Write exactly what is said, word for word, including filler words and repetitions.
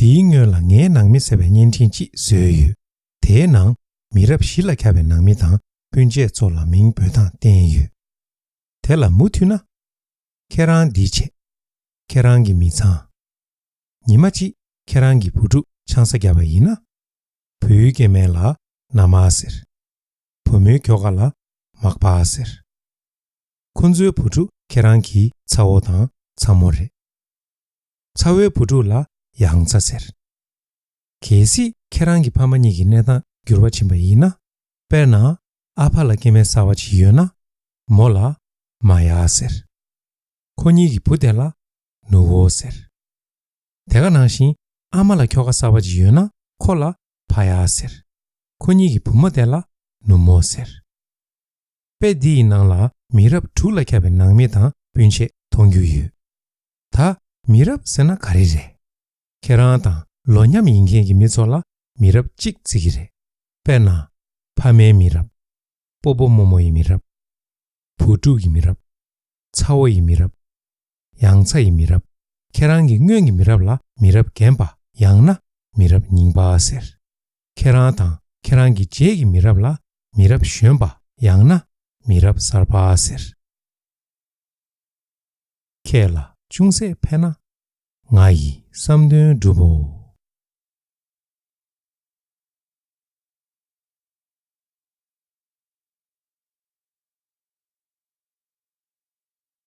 དེའི་སྔོན་ལ་ངའི་ནང་མི་ཟེར་བའི་བརྙན་འཕྲིན་གཅིག་བཟོས་ཡོད། དེའི་ནང་མི་རབས་བཞི་ལ་ཁྱབ་པའི་ནང་མི་དང་སྤུན་མཆེད་ཚོ་ལ་མིང་འབོད་སྟངས་བསྟན་ཡོད། དེ་ལ་མུ་མཐུད་ན། ཁྱེད་རང་འདི་བྱས། ཁྱེད་རང་གི་མི་ཚང་། ཉི་མ་གཅིག་ཁྱེད་རང་གི་བུ་ཕྲུག་ཆང་ས་བརྒྱབ་པ་ཡིན་ན། བུའི་སྐྱེ་དམན་ལ་མནའ་མ་ཟེར། བུ་མོའི་ཁྱོ་ག་ལ་མག་པ་ཟེར། ཁོ་ཚོའི་བུ་ཕྲུག་ཁྱེད་རང་གི་ཚ་བོ་དང་ཚ་མོ་རེད། ཚ་བོའི་བུ་ཕྲུག་ལ་ཡང་ཚ་ཟེར། གལ་སྲིད་ཁྱེད་རང་གི་ཕ་མ་གཉིས་ཀྱི་གནས་སྟངས་འགྱུར་བ་ཕྱིན་པ་ཡིན་ན། དཔེར་ན། ཨ་ཕ་ལ་སྐྱེ་དམན་གསར་པ་ཅིག་ཡོད་ན། མོ་ལ་མ་ཡ་ཟེར། ཁོ་གཉིས་ཀྱི་བུ་དེ་ལ་ནུ་བོ་ཟེར། དེ་ག་ནང་བཞིན་ཨ་མ་ལ་ཁྱོ་ག་གསར་པ་ཅིག་ཡོད་ན། ཁོ་ལ་ཕ་ཡ་ཟེར། ཁོ་གཉིས་ཀྱི་བུ་མོ་དེ་ལ་ནུ་མོ་ཟེར། དཔེ་འདི་ཡི་ནང་ལ་མི་རབས་དྲུག་ལ་ཁྱབ་པའི་ནང་མི་དང་སྤུན་མཆེད་མཐོང་རྒྱུ་ཡོད། ད་མི་རབས་ཟེར་ན་ག་རེ་རེད། ཁྱེད་རང་དང་ལོ་མཉམ་ཡིན་མཁན་གྱི་མི་ཚོ་ལ་མི་རབས་གཅིག་བརྩི་གི་རེད། དཔེར་ན། ཕ་མའི་མི་རབས། སྤོ་བོ་རྨོ་མོ་ཡི་མི་རབས། བུ་ཕྲུག་གི་མི་རབས། ཚ་བོ་ཡི་མི་རབས། ཡང་ཚ་ཡི་མི་རབས། ཁྱེད་རང་གི་སྔོན་གྱི་མི་རབས་ལ་མི་རབས་རྒན་པ་ཡང་ན་མི་རབས་རྙིང་པ་ཟེར། ཁྱེད་རང་དང་ཁྱེད་རང་གི་རྗེས་ཀྱི་མི་རབས་ལ་མི་རབས་གཞོན་པ་ཡང་ན་མི་རབས་གསར་པ་ཟེར། ཁྱེད་ལ་ཅུང་ཟད་ཕན་ན། ང་ཡི་བསམ་དོན་འགྲུབ་བོ།